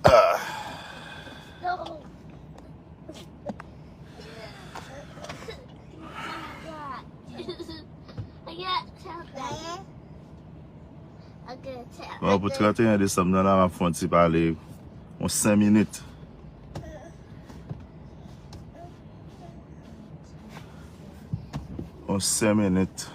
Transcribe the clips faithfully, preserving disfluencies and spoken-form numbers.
Ah. Bon, pou trannteyen desanm nan la, m ap fè yon ti pale, yon senk minit. Yon senk minit.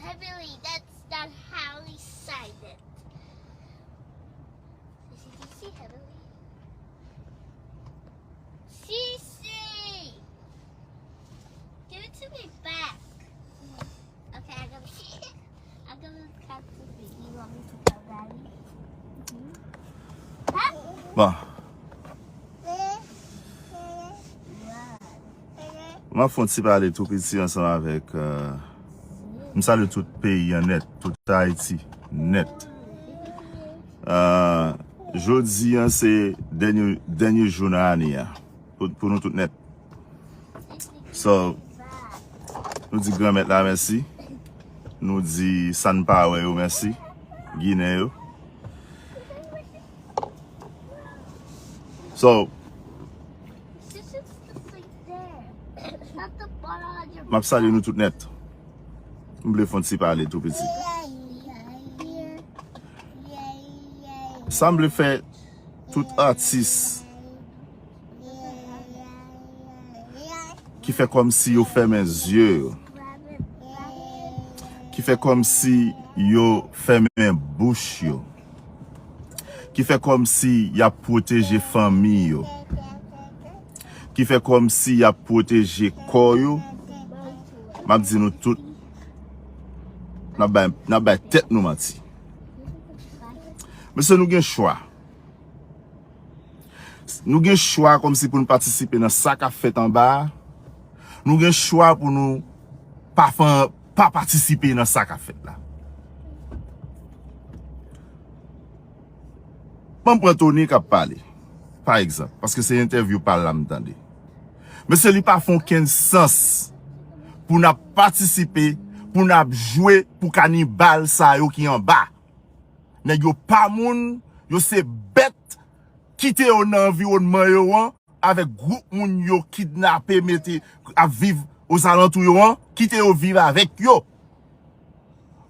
Heavily, that's not how we sign it. Did you see Heavily? Cece! Give it to me back. Okay, I gotta, I gotta look at the thing. You want me to tell Daddy? Bon. M ap fè yon ti pale tou piti ansanm avèk, euh, m salye tout peyi an nèt, tout Ayiti nèt. Euh, jodi an se dènye, dènye jou nan ane a pou, pou nou tout nèt. So, nou di Granmèt la mèsi. Nou di sa n pa wè yo mèsi. Ginen yo. So, m ap salye nou tout nèt. M vle fè yon ti pale tou piti. Sa m vle fè tout atis ki fè kòmsi yo fèmen zye yo, ki fè kòmsi yo fèmen bouch yo, ki fè kòmsi y ap pwoteje fanmi yo, ki fè kòmsi y ap pwoteje kò yo, m ap di nou tout, n ap bay, n ap bay tèt nou manti. Mesye, nou gen chwa. Nou gen chwa kòmsi pou nou patisipe nan sa k ap fèt anba a. Nou gen chwa pou nou pa fè, pa patisipe nan sa k ap fèt la. Ban m pran Tony k ap pale, pa egzanp, paske se entèvyou pa l la m tande. Mesye, li pa fè okenn sans pou n ap patisipe, pou n ap jwe pou kanibal sa yo ki anba. Nèg yo pa moun, yo se bèt, kite yo nan anviwònman yo an, avèk gwoup moun yo kidnape, mete, ap viv ozalantou yo an, kite yo viv avèk yo.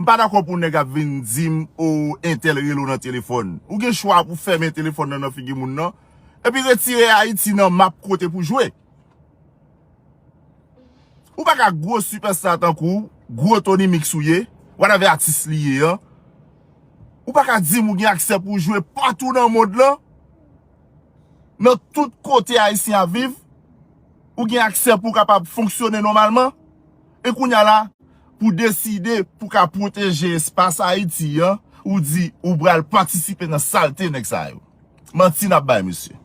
M pa dakò pou nèg ap vin di m, "O, entèl rele w nan telefòn." Ou gen chwa pou fèmen telefòn nan nan figi moun nan, epi retire Ayiti nan map kote pou jwe. Ou pa ka gwo sipèsta tankou gwo Tony Mix ou ye, whatever atis li ye an. Ou pa ka di m ou gen aksè pou jwe patou nan mond lan. Nan tout kote Ayisyen ap viv, ou gen aksè pou w kapab fonksyone nòmalman. E kounye a la, pou deside pou ka pwoteje espas Ayiti an, ou di ou pral patisipe nan salte nèg sa yo. Manti n ap bay, mesye.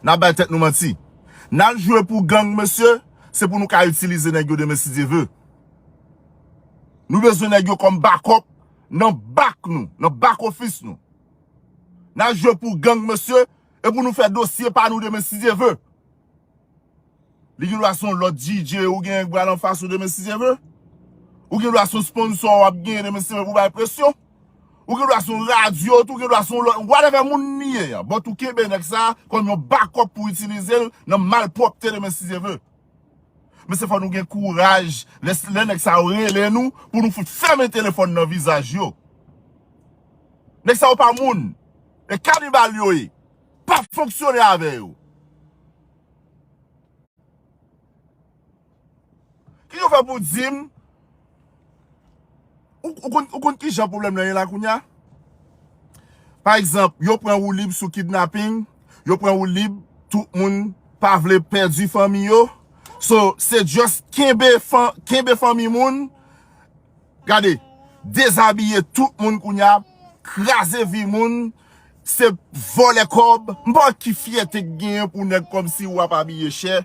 N ap bay tèt nou manti. N al jwe pou gang, mesye, se pou nou ka itilize nèg yo demen si Dye ve. Nou bezwen nèg yo kòm bakòp nan bak nou, nan bak ofis nou. N al jwe pou gang, mesye, e pou nou fè dosye pa nou demen si Dye ve. Li gen dwa se yon lòt D J ou gen k pral anfas ou demen si Dye ve. Ou gen dwa se yon sponsò w ap genyen demen si Dye ve pou bay presyon. Ou gen dwa se yon radyo tou, ou gen dwa se yon lòt, whatever moun li ye an. But ou kenbe nèg sa kòm yon bakòp pou itilize l nan malpwòpte demen si Dye ve. Men se fò nou gen kouraj, lè, lè nèg sa yo rele nou, pou nou fout fèmen telefòn nan vizaj yo. Nèg sa yo pa moun. E kanibal yo ye. Pa fonksyone avè yo. Ki yo fè pou di m, ou, ou konn, ou konn ki jan pwoblèm nan ye la kounye a? Pa egzanp, yo pran woulib sou kidnaping, yo pran woulib, tout moun pa vle pèdi fanmi yo. So, se just kenbe fan-, kenbe fanmi moun, gade, dezabiye tout moun kounye a, kraze vi moun, se vòlè kòb. M pa wè ki fyète k genyen pou nèg kòmsi w ap abiye chè,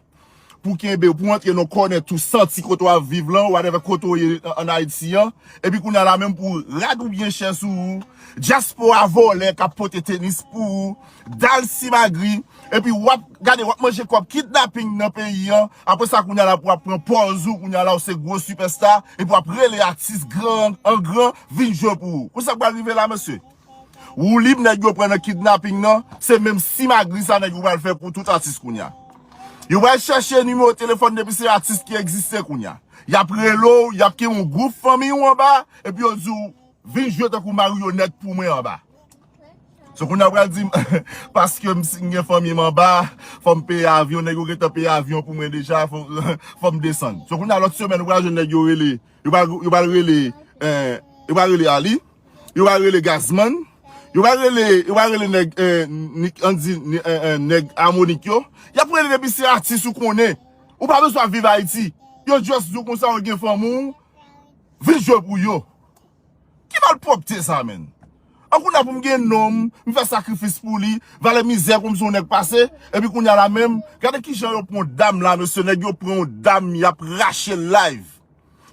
pou kenbe w, pou antre nan kònè tou santi kote w ap viv lan, whatever kote w ye an, an Ayiti an. Epi kounye a la menm pou rad ou byen chè sou ou, dyaspora vòlè k ap pote tenis pou ou, dal simagri, epi w ap gade, w ap manje kòb kidnaping nan peyi an. Apre sa, kounye a la pou w ap pran pòz ou, kounye a la w se gwo sipèsta, epi w ap rele atis gran an gran vin jwe pou ou. Konsa k pral rive la, mesye. Woulib nèg yo pran nan kidnaping nan, se menm simagri sa nèg yo pral fè pou tout atis kounye a. Yo pral chèche nimewo telefòn depi se atis ki egziste kounye a. Y ap rele w, y ap gen yon gwoup fanmi w anba, epi yo di w, vin jwe tankou maryonèt pou mwen anba. So kounye a pral di m, paske m si m gen fanmi m anba, fò m peye avyon, nèg yo gentan peye avyon pou mwen deja, fò, fò m desann. So kounye a lòt semèn, ou pral jwenn nèg yo rele, yo pral, yo pral rele, eh, yo pral rele Ali, yo pral rele Gazman, yo pral rele, yo pral rele nèg, eh, Nik, Andy, ni- eh, eh, nèg Amonik yo. Y ap rele depi se atis ou konnen. Ou pa bezwen ap viv Ayiti. Yo just di w konsa ou gen fanmi w, vin jwe pou yo. Ki malpwòpte sa, menn? An kounye a pou m gen non m, m fè sakrifis pou li, valè mizè pou m se yon nèg pase, epi kounye a la menm, gade kijan yo pran yon dam la, mesye, nèg yo pran yon dam, y ap rache l live.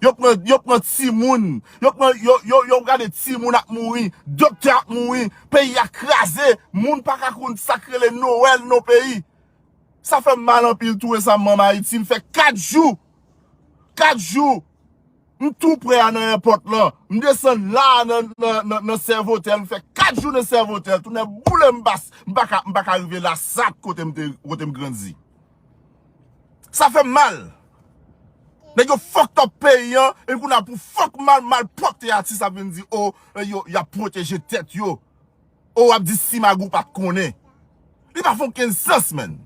Yo pran, yo pran timoun, yo pran, yo, yo, yo gade timoun ap mouri, doktè ap mouri, peyi a kraze, moun pa ka konn sa k rele Nwèl nan peyi. Sa fè m mal anpil tou resaman m Ayiti, m fè kat jou, kat jou, m tou prè a nan èpòt lan, m desann la a nan, nan, nan, nan Sèvotèl, m fè kat jou nan Sèvotèl, tounen boule m pas, m pa ka, m pa ka rive Lasat kote m te, kote m grandi. Sa fè m mal. Nèg yo fucked up peyi an, e kounye a pou fuck mal, malpwòpte atis ap vin di, o, yo, y ap pwoteje tèt yo. O, w ap di simagri w pa t konnen. Li pa fè okenn sans, menn.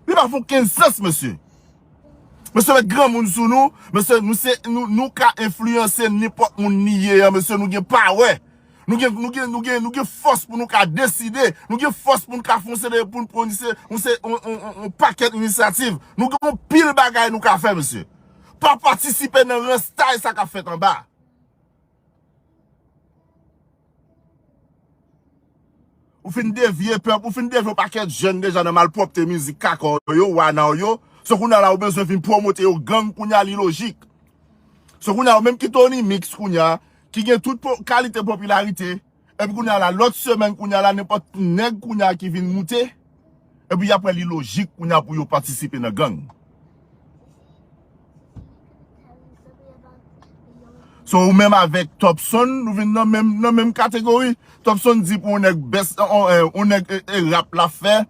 Li pa fè okenn sans, mesye. Mesye met granmoun sou nou, mesye, nou se, nou, nou ka enfliyanse nenpòt moun li ye an, mesye, nou gen pawè. Nou gen, nou gen, nou gen, nou gen fòs pou nou ka deside. Nou gen fòs pou nou ka fonse de, pou nou pran se, yon se, yon, yon, yon, yon pakèt inisyativ. Nou gen yon pil bagay nou ka fè, mesye. Pa patisipe nan ranstay sa k ap fèt anba. Ou fin devye pèp, ou fin devye yon pakèt jèn deja nan malpwòpte mizik kaka w yo, wana w yo. So kounye a la ou bezwen vin pwomote yo gang kounye a li lojik. So kounye a ou menm ki Tony Mix kounye a, ki gen tout po- kalite popilarite, epi kounye a la lòt semèn kounye a la nenpòt nèg kounye a ki vin moute, epi y ap wè li lojik kounye a pou yo patisipe nan gang. So ou menm avèk Topson, nou vin nan menm, nan menm kategori. Topson di pou yon nèg bès, on, on, on nèg e, e rap l ap fè,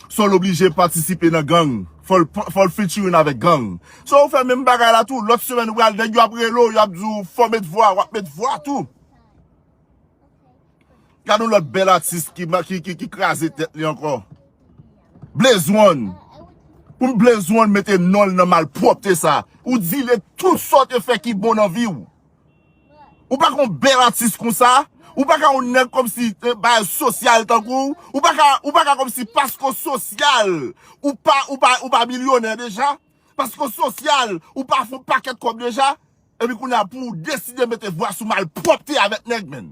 so l oblije patisipe nan gang. Fò l, fò l featuring avèk gang. So ou fè menm bagay la tou. Lòt semèn ou pral nèg yo ap rele w, yo ap di w fò w met vwa, w ap met vwa tou. Gad yon lòt bèl atis ki, ki, ki, ki kraze tèt li ankò. Blaze One. Pou m Blaze One mete non l nan malpwòpte sa. Ou di l tout sa w te fè ki bon nan vi w. Ou pa ka yon bèl atis konsa. Ou pa ka yon nèg kòmsi, eh, bagay sosyal tankou w. Ou pa ka, ou pa ka kòmsi paske w sosyal. Ou pa, ou pa, ou pa milyonè deja. Paske w sosyal. Ou pa fè yon pakèt kòb deja. Epi kounye a pou w deside mete vwa sou malpwòpte avèk nèg, menn.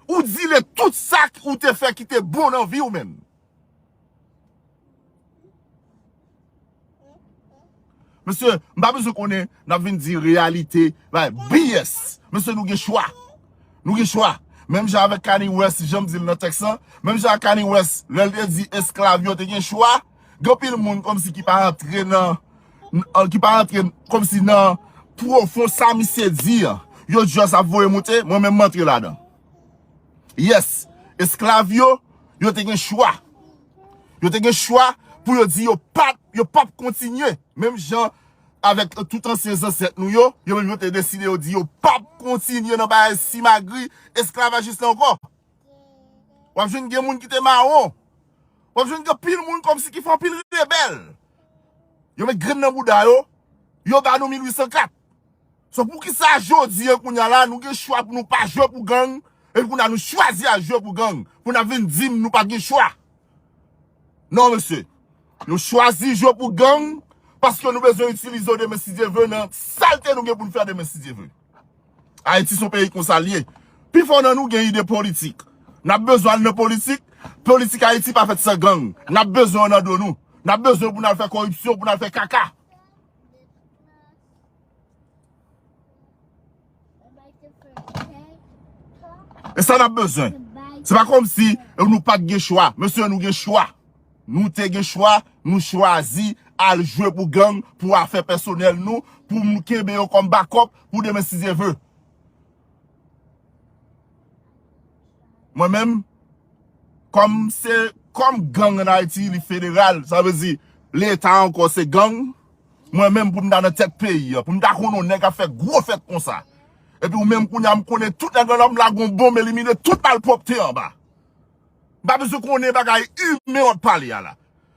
Ou di l tout sa k- ou te fè ki te bon nan vi w, menn. Mesye, m pa bezwen konnen, n ap vin di reyalite, bay, B S. Mesye, nou gen chwa. Nou gen chwa. Menm jan avèk Kanye West, jan m di l nan tèks lan, menm jan ak Kanye West, lè l te di esklav yo te gen chwa, gen anpil moun kòmsi ki pa antre nan, n- ki pa antre kòmsi nan pwofon sa misye di an. Yo just ap voye moute, mwen menm m antre ladan. Yes, esklav yo, yo te gen chwa. Yo te gen chwa pou yo di yo p ap, yo p ap kontinye. Menm jan avèk tout ansyen zansèt nou yo, yo menm yo te deside yo di yo p ap kontinye nan bagay simagri, esklavajis la ankò. W ap jwenn gen moun ki te mawon. W ap jwenn gen pil moun kòmsi ki fè anpil rebèl. Yo met grenn nan bouda yo, yo ba nou mil uit san kat. So poukisa jodi a kounye a la, nou gen chwa pou nou pa jwe pou gang, epi kounye a nou chwazi al jwe pou gang, pou n ap vin di m nou pa t gen chwa? Non, mesye. Nou chwazi jwe pou gang, paske nou bezwen itilize w demen si Dye vle nan sa l te nou gen pou n fè demen si Dye vle. Ayiti se yon peyi konsa l ye. Pifò nan nou gen ide politik. N ap bezwen al nan politik. Politik Ayiti pa fèt san gang. N ap bezwen yo nan do nou. N ap bezwen pou n al fè koripsyon, pou n al fè kaka. E sa n ap bezwen. Se pa kòmsi nou pa t gen chwa. Mesye, nou gen chwa. Nou te gen chwa, nou chwazi al jwe pou gang, pou afè pèsonèl nou, pou nou kenbe yo kòm bakòp, pou demen si Dye ve. Mwen menm, kòm se, kòm gang ann Ayiti, li federal, sa vle di, Leta ankò se gang, mwen menm pou m ta nan tèt peyi a, pou m ta konnen yon nèg ap fè gwo fèt konsa. Epi ou menm kounye a m konnen tout nèg an lòm la gon bonm elimine tout malpwòpte anba. M pa bezwen konnen bagay imen w ap pale a la.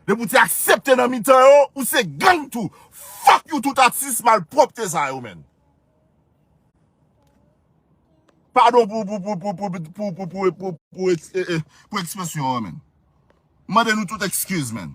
Depi w te aksepte nan mitan yo, ou se gang tou. Fuck you tout atis malpwòpte sa yo, menn. Padon pou, pou, pou, pou, pou, pou, pou, pou, pou, pou, pou, eks- eh, eh, pou ekspresyon an, menn. Mande nou tout ekskiz, menn.